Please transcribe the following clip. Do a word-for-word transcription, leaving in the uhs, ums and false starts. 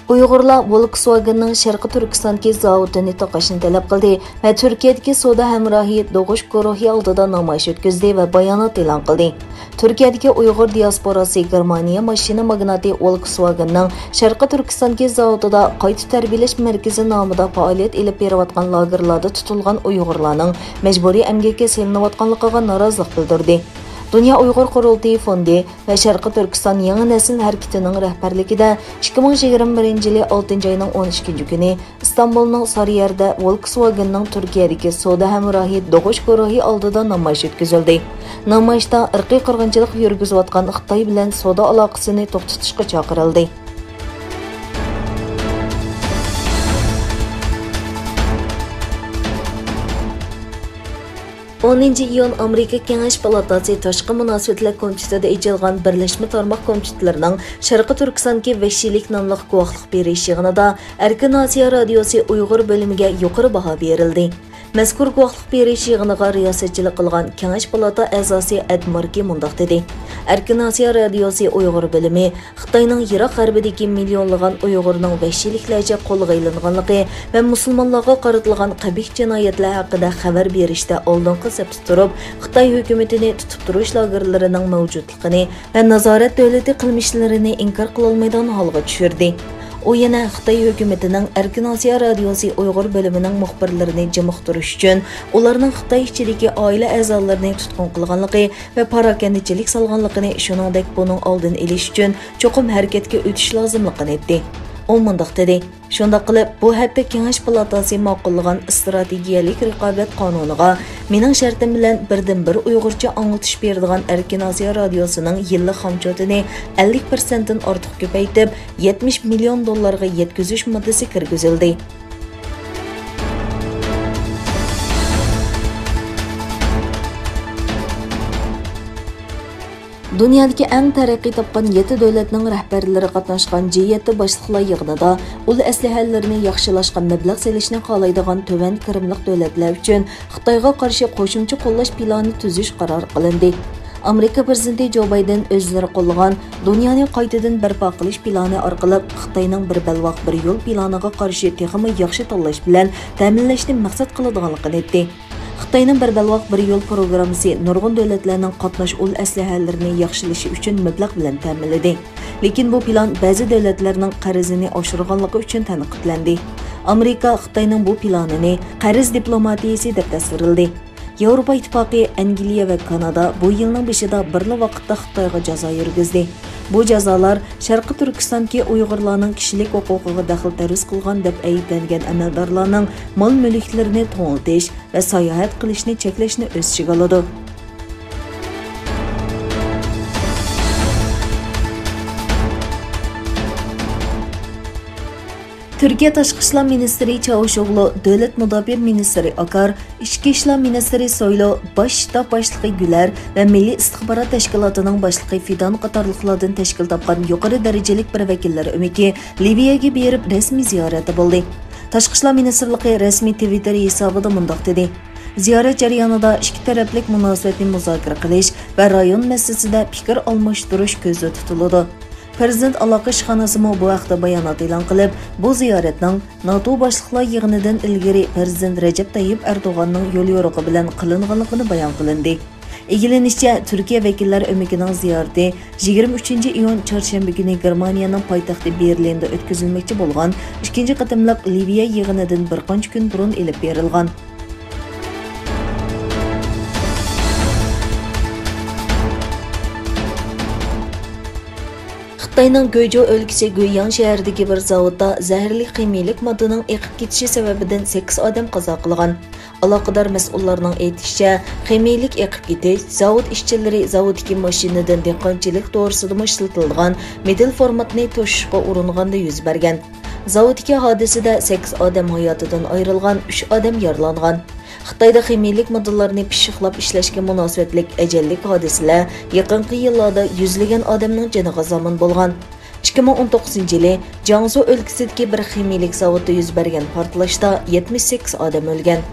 ئۇيغۇرلار ۋولكسۋاگېننىڭ شەرقىي تۈركىستاندىكى زاۋۇتىنى تاقاشنى تەلەپ قىلدى ۋە تۈركىيەدىكى سودا ھەمراھى دوغۇش گۇرۇھى ئالدىدا نامايىش ئۆتكۈزدى ۋە بايانات ئېلان قىلدى. تۈركىيەدىكى ئۇيغۇر دىياسپوراسى گېرمانىيە ماشىنا ماگناتى ۋولكسۋاگېننىڭ شەرقىي تۈركىستاندىكى زاۋۇتىدا قايتا تەربىيەلەش مەركىزى نامىدا پائالىيەت ئېلىپ بېرىۋاتقان لاگېرلاردا تۇتۇلغان ئۇيغۇرلارنىڭ مەجبۇرىي ئەمگەككە سېلىنىۋاتقانلىقىغا نارازىلىق بىلدۈردى. دۇنيا ئۇيغۇر قۇرۇلتىيى فوندى ۋە شەرقىي تۈركىستان يېڭى نەسىل ھەرىكىتىنىڭ رەھبەرلىكىدە ئىككى مىڭ يىگىرمە بىرىنچى يىلى ئالتىنچى ئاينىڭ ئون ئىككىنچى كۈنى ئىستانبۇلنىڭ سارىيەردە ۋولكسۋاگېننىڭ تۈركىيەدىكى سودا ھەمراھى دوغۇش گۇرۇھى ئالدىدا نامايىش ئۆتكۈزۈلدى. نامايىشتا ئىرقىي قىرغىنچىلىق يۈرگۈزۈۋاتقان خىتاي بىلەن سودا ئالاقىسىنى توختىتىشقا چاقىرىلدى. ئونىنچى ئىيۇن ئامېرىكا كېڭەش پالاتاسى تاشقى مۇناسىۋەتلەر كومىتېتىدا ئېچىلغان بىرلەشمە تارماق كومىتېتلىرىنىڭ شەرقىي تۈركىستاندىكى ۋەھشىيلىك ناملىق گۇۋاھلىق بېرىش يىغىنىدا ئەركىن ئاسىيا رادىيوسى ئۇيغۇر بۆلۈمىگە يۇقىرى باھا بېرىلدى. مەزكۇر گۇۋاھلىق بېرىش يىغىنىغا رىياسەتچىلىك قىلغان كېڭەش پالاتا ئەزاسى ئەد ماركى مۇنداق دېدى: ئەركىن ئاسىيا رادىيوسى ئۇيغۇر بۆلۈمى خىتاينىڭ يىراق غەربىدىكى مىليونلىغان ئۇيغۇرنىڭ ۋەھشىيلىكلەرچە قولغا ئېلىنغانلىقى ۋە مۇسۇلمانلارغا قارىتىلغان قەبىھ جىنايەتلەر ھەققىدە خەۋەر بېرىشتە ئالدىنقى سەپتە تۇرۇپ، خىتاي ھۆكۈمىتىنى تۇتۇپ تۇرۇش لاگېرلىرىنىڭ مەۋجۇتلۇقىنى ۋە نازارەت دۆلىتى قىلمىشلىرىنى ئىنكار قىلالمايدىغان ھالغا چۈشۈردى. ئۇ يەنە خىتاي ھۆكۈمىتىنىڭ ئەركىن ئاسىيا رادىيوسى ئۇيغۇر بۆلۈمىنىڭ مۇخبىرلىرىنى جىمىقتۇرۇش ئۈچۈن ئۇلارنىڭ خىتاي ئىچىدىكى ئائىلە ئەزالىرىنى تۇتقۇن قىلغانلىقى ۋە پاراكەندىچىلىك سالغانلىقىنى، شۇنىڭدەك بۇنىڭ ئالدىنى ئېلىش ئۈچۈن چوقۇم ھەرىكەتكە ئۆتۈش لازىملىقىنى ئېيتتى. ئۇ مۇنداق دېدى: شۇنداق قىلىپ، بۇ ھەپتە كېڭەش پالاتاسى ماقۇللىغان ئىستراتېگىيەلىك رىقابەت قانۇنىغا مېنىڭ شەرتىم بىلەن بىردىنبىر ئۇيغۇرچە ئاڭلىتىش بېرىدىغان ئەركىن ئاسىيا رادىيوسىنىڭ يىللىق خامچوتىنى ئەللىك پىرسەنتتىن ئارتۇق كۆپەيتىپ، يەتمىش مىليون دوللارغا يەتكۈزۈش ماددىسى كىرگۈزۈلدى. دۇنيادىكى ئەڭ تەرەققىي تاپقان يەتتە دۆلەتنىڭ رەھبەرلىرى قاتناشقان جى يەتتە باشلىقلار يىغىنىدا ئۇل ئەسلىھەلىرىنى ياخشىلاشقا مەبلەغ سېلىشنى خالايدىغان تۆۋەن كىرىملىق دۆلەتلەر ئۈچۈن خىتايغا قارشى قوشۇمچە قوللاش پىلانى تۈزۈش قارار قىلىندى. ئامېرىكا پىرېزىدېنتى جو بايدېن ئۆزلىرى قوللىغان دۇنيانى قايتىدىن بەرپا قىلىش پىلانى ئارقىلىق خىتاينىڭ بىر بەلباغ بىر يول پىلانىغا قارشى تېخىمۇ ياخشى تاللاش بىلەن تەمىنلەشنى مەقسەت قىلىدىغانلىقىنى ئېيتتى. خىتاينىڭ بىر بەلباغ بىر يول پروگراممىسى نۇرغۇن دۆلەتلەرنىڭ قاتناش ئۇل ئەسلىھەلىرىنى ياخشىلىشى ئۈچۈن مەبلەغ بىلەن تەمىنلىدى. لېكىن بۇ پىلان بەزى دۆلەتلەرنىڭ قەرزىنى ئاشۇرغانلىقى ئۈچۈن تەنقىدلەندى. ئامېرىكا خىتاينىڭ بۇ پىلانىنى قەرز دىپلوماتىيىسى دەپ تەسۋىرلىدى. ياۋروپا ئىتتىپاقى، ئەنگلىيە ۋە كانادا بۇ يىلنىڭ بېشىدا بىرلا ۋاقىتتا خىتايغا جازا يۈرگۈزدى. بۇ جازالار شەرقىي تۈركىستاندىكى ئۇيغۇرلارنىڭ كىشىلىك ھوقۇقىغا دەخلى تەرۇز قىلغان دەپ ئەيىبلەنگەن ئەمەلدارلارنىڭ مال-مۈلۈكلىرىنى توڭلىتىش ۋە ساياھەت قىلىشنى چەكلەشنى ئۆز ئىچىگە ئالىدۇ. تۈركىيە تاشقى ئىشلار مىنىستىرى چاۋۇشئوغلۇ، دۆلەت مۇداپىئە مىنىستىرى ئاكار، ئىچكى ئىشلار مىنىستىرى سويلۇ، باش شتاب باشلىقى گۈلەر ۋە مىللىي ئىستىخبارات تەشكىلاتىنىڭ باشلىقى فىدان قاتارلىقلاردىن تەشكىل تاپقان يۇقىرى دەرىجىلىك بىر ۋەكىللەر ئۆمىكى لىۋىيەگە بېرىپ رەسمىي زىيارەتتە بولدى. تاشقى ئىشلار مىنىستىرلىقى رەسمىي تىۋىتتېر ھېسابىدا مۇنداق دېدى: زىيارەت جەريانىدا ئىككى تەرەپلىك مۇناسىۋەتنى مۇزاكىرە قىلىش ۋە رايون مەسىلىسىدە پىكىر ئالماشتۇرۇش كۆزدە تۇتۇلىدۇ. پىرېزىدېنت ئالاقە ئىشخانىسىمۇ بۇ ھەقتە بايانات ئېلان قىلىپ، بۇ زىيارەتنىڭ ناتو باشلىقلار يىغىنىدىن ئىلگىرى پىرېزىدېنت رەجەپ تەييىپ ئەردوغاننىڭ يوليورۇقى بىلەن قىلىنغانلىقىنى بايان قىلىندى. ئىگىلىنىشىچە، تۈركىيە ۋەكىللەر ئۆمىكىنىڭ زىيارىتى يىگىرمە ئۈچىنچى ئىيۇن چارشەنبە كۈنى گېرمانىيەنىڭ پايتەختى بېرلىندا ئۆتكۈزۈلمەكچى بولغان ئىككىنچى قېتىملىق لىۋىيە يىغىنىدىن بىر قانچە كۈن بۇرۇن ئېلىپ بېرىلغان. خىتاينىڭ گۇيجۇ ئۆلكىسى گۇيياڭ شەھىرىدىكى بىر زاۋۇتتا زەھەرلىك خىمىيىلىك ماددىنىڭ ئېقىپ كېتىشى سەۋەبىدىن سەككىز ئادەم قازا قىلغان. ئالاقىدار مەسئۇللارنىڭ ئېيتىشىچە، خىمىيىلىك ئېقىپ كېتىش زاۋۇت ئىشچىلىرى زاۋۇتتىكى ماشىنىدىن دېھقانچىلىق دورىسىدىمۇ ئىشلىتىلىدىغان مېتىل فورماتنى توشۇشقا ئۇرۇنغاندا يۈز بەرگەن. زاۋۇتتىكى ھادىسىدە سەككىز ئادەم ھاياتىدىن ئايرىلغان، ئۈچ ئادەم يارىلانغان. خىتايدا خىمىيىلىك ماددىلارنى پىششىقلاپ ئىشلەشكە مۇناسىۋەتلىك ئەجەللىك ھادىسىلەر يېقىنقى يىللاردا يۈزلىگەن ئادەمنىڭ جېنىغا زامىن بولغان. ئىككى مىڭ ئون توققۇزىنچى يىلى جياڭسۇ ئۆلكىسىدىكى بىر خىمىيىلىك زاۋۇتتا يۈز بەرگەن پارتلاشتا يەتمىش سەككىز ئادەم ئۆلگەن.